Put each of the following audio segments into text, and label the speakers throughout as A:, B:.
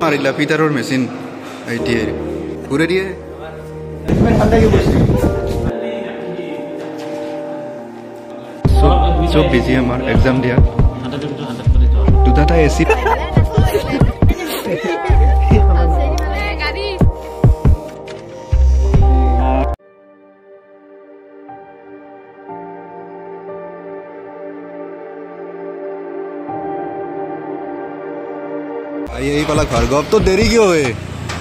A: মাৰিলা ফিটাৰৰ machine I T আইৰ ঘূৰে দিয়ে। চব বিজি আমাৰ এক্সাম দিয়া দুটা এ চি। আহি পালা ভাৰ্গৱ, তোৰ দেৰি কিয় হয়?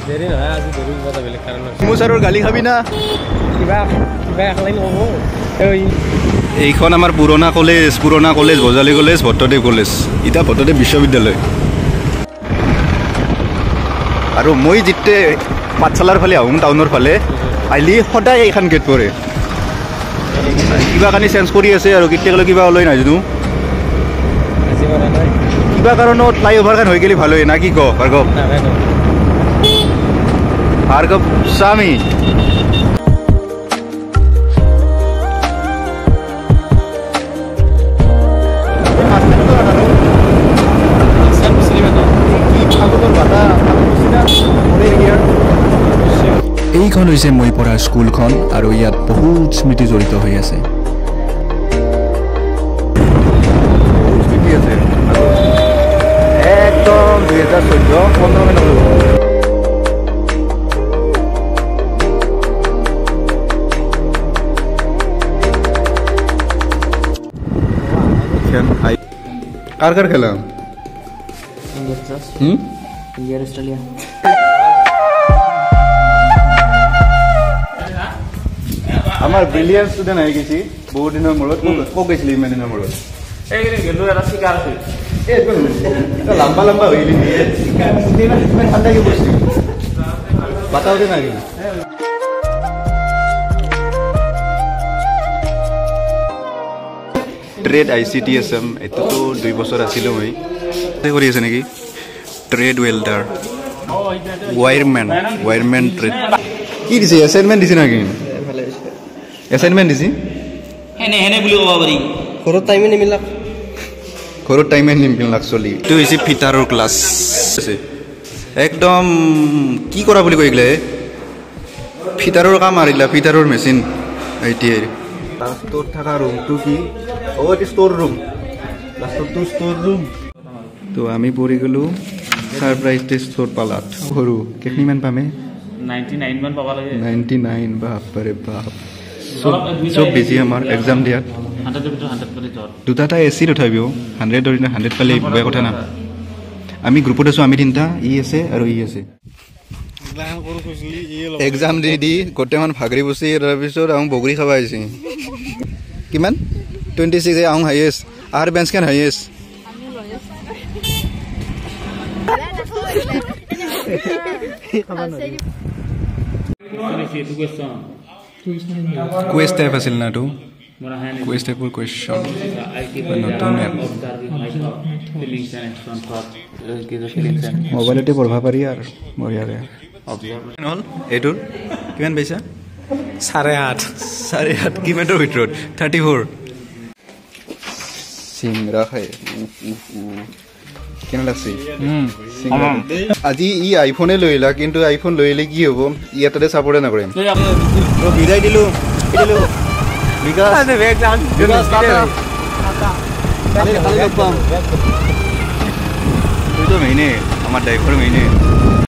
B: দেৰি নহয়, আজি দেৰি কিবা এটা বেলেগ কাৰণ আছে।
A: মোৰ ছাৰৰ গালি খাবি না?
B: কিবা কিবা এক লাইন ক'ব এই।
A: এইখন আমাৰ পুৰণা কলেজ, পুৰণা college, Bajali college, Bhattadev college, এতিয়া ভট্টদেৱ বিশ্ববিদ্যালয়। আৰু মই যেতিয়া পাঠশালাৰ ফালে আহোঁ, টাউনৰ ফালে আহিলি সদায় এইখন গেট পৰে। কিবা কানি চেঞ্জ কৰি আছে আৰু কেতিয়ালৈ কিবা ওলাই নাজানো।
B: আজি কৰা নাই।
A: কিবা কাৰণত ফ্লাই অভাৰ খান হৈ গ'লে ভাল হয় না কি ক ভাৰ্গৱ?
B: নাজানো।
A: ভাৰ্গৱ স্বামী।
C: এইখন হৈছে মই পঢ়া স্কুলখন আৰু ইয়াত বহুত স্মৃতি জড়িত হৈ আছে।
A: বহুত স্মৃতি আছে। একদম 2014-15 মানত। কাৰ কাৰ খেলা? হুম।
D: India, Australia.
A: আমাৰ ব্ৰিলিয়াণ্ট ষ্টুডেণ্ট আহি গৈছি বহুত দিনৰ মূৰত। ক'ত গৈছিলি ইমান দিনৰ মূৰত?
E: এইকেইদিন গেলো, এটা চিকাৰ আছিল।
A: এই লম্বা লম্বা হৈ গেলি, ইমান ঠাণ্ডা কি বস্তু বাতাওতে নাই। ট্ৰেড আইচিটি এছ এম, এইটোতো 2 বছৰ আছিলোঁ মই। কৰি আছে নেকি? Trade welder, wireman, wireman trade. কি দিছে? এছাইনমেণ্ট দিছে নেকি? এছাইনমেণ্ট দিছে।
E: হেনে হেনে বুলি ক'ব পাৰি।
D: ঘৰত টাইমে নিমিলাক।
A: ঘৰত টাইমে নিমিলাক চলি। এইটো হৈছে ফিটাৰৰ ক্লাছ আছে। একদম কি কৰা বুলি কৈ গ'লে ফিটাৰৰ কাম মাৰিলা, ফিটাৰৰ মেচিন I T আইৰ। লাষ্টত থকা ৰুমটো কি? অ', এইটো ষ্ট'ৰ ৰুম, লাষ্টতটো ষ্ট'ৰ ৰুম। তো আমি পৰি গ'লোঁ ছাৰপ্ৰাইজ টেষ্টৰ পালাত। সৰু কেইখিনিমান পামে?
E: 99 মান পাব লাগে।
A: 99, বাপ ৰে বাপ। চব চব বিজি আমাৰ এক্সাম দিয়াত।
E: 100ৰ ভিতৰত 100 পালে জ্বৰ।
A: দুটা এটা এ চি তথাপিও 100 ধৰি 100 পালে বেয়া কথা না। আমি গ্ৰুপত আছোঁ, আমি তিনিটা, ই আছে আৰু ই আছে। এক্সাম দি দি গোটেইমান ভাগৰি বচি, তাৰপিছত আহোঁ বগৰী খাব আহিছে। কিমান? 26। আহোঁ হাইয়েষ্ট আৰ বেঞ্চখন হাইয়েষ্ট।
E: এইটো কুৱেশ্যন
A: কুৱেষ্ট টাইপ আছিল না এইটো? কুৱেষ্ট টাইপৰ কুৱেশ্যন, নতুন এপ। মোবাইলতে পঢ়িব পাৰি আৰু বঢ়িয়াকে। হ'ল এইটোৰ কিমান পাইছা?
B: 8.5।
A: 8.5 কিমানৰ ভিতৰত? 34। চিংৰা খাই কেনে লাগছে? চিংৰা। আজি ই আইফোনে লৈ আহিলা, কিন্তু আইফোন লৈ আহিলে কি হ'ব, ই ইয়াতে চাপৰ্টে নকৰে। বিদায় দিলো দিলো। বিকাশ, বিকাশ, টাটা। কালি কালি লগ পাম। তুইতো মেইনে, আমাৰ ড্ৰাইভাৰ মেইনে।